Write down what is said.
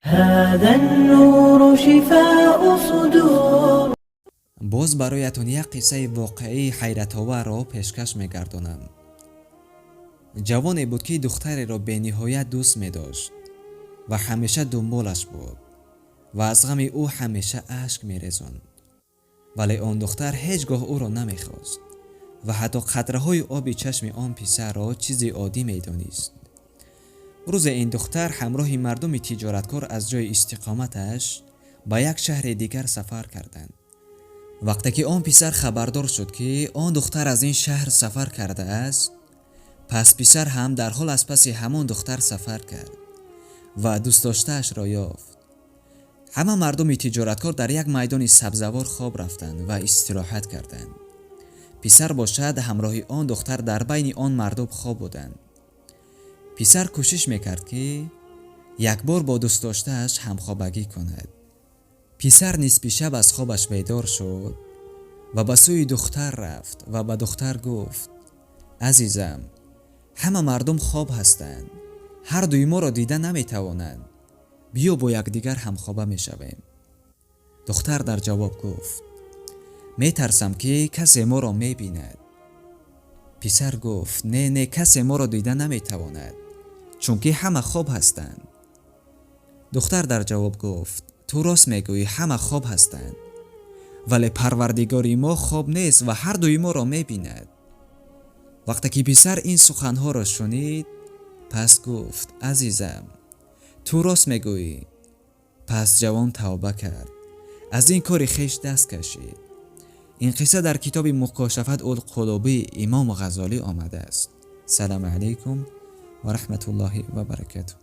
هذا النور شفاء صدور. Боз бароятон як қиссаи воқеии ҳайратоварро пешкаш мегардонам. Ҷавоне буд, ки духтареро бениҳоят дӯст медошт ва ҳамеша дунболаш буд ва аз ғами ӯ ҳамеша ашк мерезонд. Вале он духтар ҳеҷ гоҳ ӯро намехост ва ҳатто қатраҳои оби чашми он писарро чизи оддӣ медонист. Рӯзе ин духтар ҳамроҳи мардуми тиҷораткор аз ҷои истиқоматаш ба як шаҳри дигар сафар карданд. Вақте ки он писар хабардор шуд, ки он духтар аз ин шаҳр сафар кардааст, пас писар ҳам дарҳол аз паси ҳамон духтар сафар кард ва дӯстдоштаашро ёфт. Ҳама мардуми тиҷораткор дар як майдони сабзавор хоб рафтанд ва истироҳат карданд. Писар бошад, ҳамроҳи он духтар дар байни он мардум хоб буданд. Писар кӯшиш мекард, ки якбор бо дӯстдоштааш ҳамхобагӣ кунад. Писар нисфи шаб аз хобаш бедор шуд ва ба сӯи духтар рафт ва ба духтар гуфт: «Азизам, ҳама мардум хоб ҳастанд, ҳар дуи моро дида наметавонанд. Биё, бо якдигар ҳамхоба мешавем». Духтар дар ҷавоб гуфт: «Метарсам, ки касе моро мебинад». Писар гуфт: «Не, не, касе моро дида наметавонад, чунки ҳама хоб ҳастанд». Духтар дар ҷавоб гуфт: «Ту рост мегӯӣ, ҳама хоб ҳастанд, вале Парвардигори мо хоб нест ва ҳар дуи моро мебинад». Вақте ки писар ин суханҳоро шунид, пас гуфт: «Азизам, ту рост мегӯӣ». Пас ҷавон тавба кард, аз ин кори хеш даст кашид. Ин қисса дар китоби Мукошафат ул қулубии Имом Ғазолӣ омадааст. Салому алайкум ва раҳматуллоҳи ва баракатуҳ.